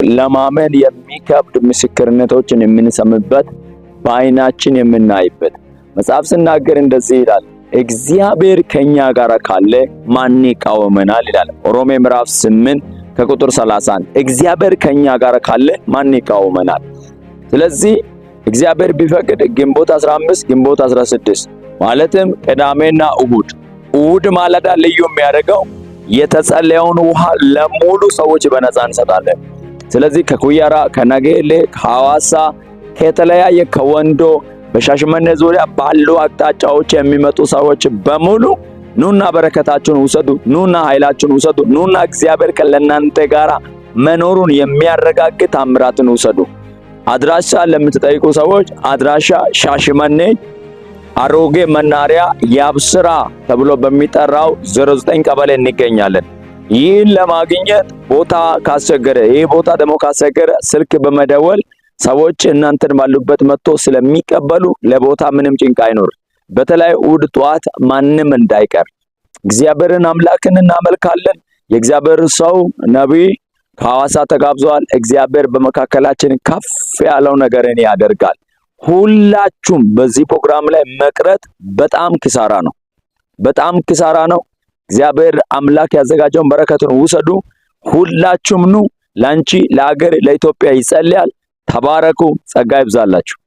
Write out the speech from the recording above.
ለማመን የሚከብድ ምስክርነቶችን የምንሰምበት፣ በአይናችን የምናይበት። መጽሐፍ ስናገር እንደዚህ ይላል፣ እግዚአብሔር ከኛ ጋር ካለ ማን ይቃወመናል ይላል። ሮሜ ምዕራፍ 8 ከቁጥር 31። እግዚአብሔር ከኛ ጋር ካለ ማን ይቃወመናል? ስለዚህ እግዚአብሔር ቢፈቅድ ግንቦት 15፣ ግንቦት 16 ማለትም ቅዳሜና እሁድ፣ እሁድ ማለዳ ልዩ የሚያደርገው የተጸለየውን ውሃ ለሙሉ ሰዎች በነፃ እንሰጣለን። ስለዚህ ከኩያራ፣ ከነጌሌ፣ ከሐዋሳ፣ ከተለያየ ከወንዶ፣ በሻሸመኔ ዙሪያ ባሉ አቅጣጫዎች የሚመጡ ሰዎች በሙሉ ኑና በረከታችሁን ውሰዱ። ኑና ኃይላችሁን ውሰዱ። ኑና እግዚአብሔር ከለናንተ ጋራ መኖሩን የሚያረጋግጥ ታምራትን ውሰዱ። አድራሻ ለምትጠይቁ ሰዎች አድራሻ ሻሸመኔ አሮጌ መናሪያ ያብስራ ተብሎ በሚጠራው 09 ቀበሌ እንገኛለን። ይህን ለማግኘት ቦታ ካስቸገረ፣ ይህ ቦታ ደግሞ ካስቸገረ ስልክ በመደወል ሰዎች እናንተን ባሉበት መጥቶ ስለሚቀበሉ ለቦታ ምንም ጭንቅ አይኖር። በተለይ እሑድ ጠዋት ማንም እንዳይቀር እግዚአብሔርን አምላክን እናመልካለን። የእግዚአብሔር ሰው ነቢይ ከሐዋሳ ተጋብዘዋል። እግዚአብሔር በመካከላችን ከፍ ያለው ነገርን ያደርጋል። ሁላችሁም በዚህ ፕሮግራም ላይ መቅረት በጣም ኪሳራ ነው፣ በጣም ኪሳራ ነው። እግዚአብሔር አምላክ ያዘጋጀውን በረከቱን ውሰዱ። ሁላችሁም ኑ። ላንቺ፣ ለሀገር፣ ለኢትዮጵያ ይጸልያል። ተባረኩ። ጸጋ ይብዛላችሁ።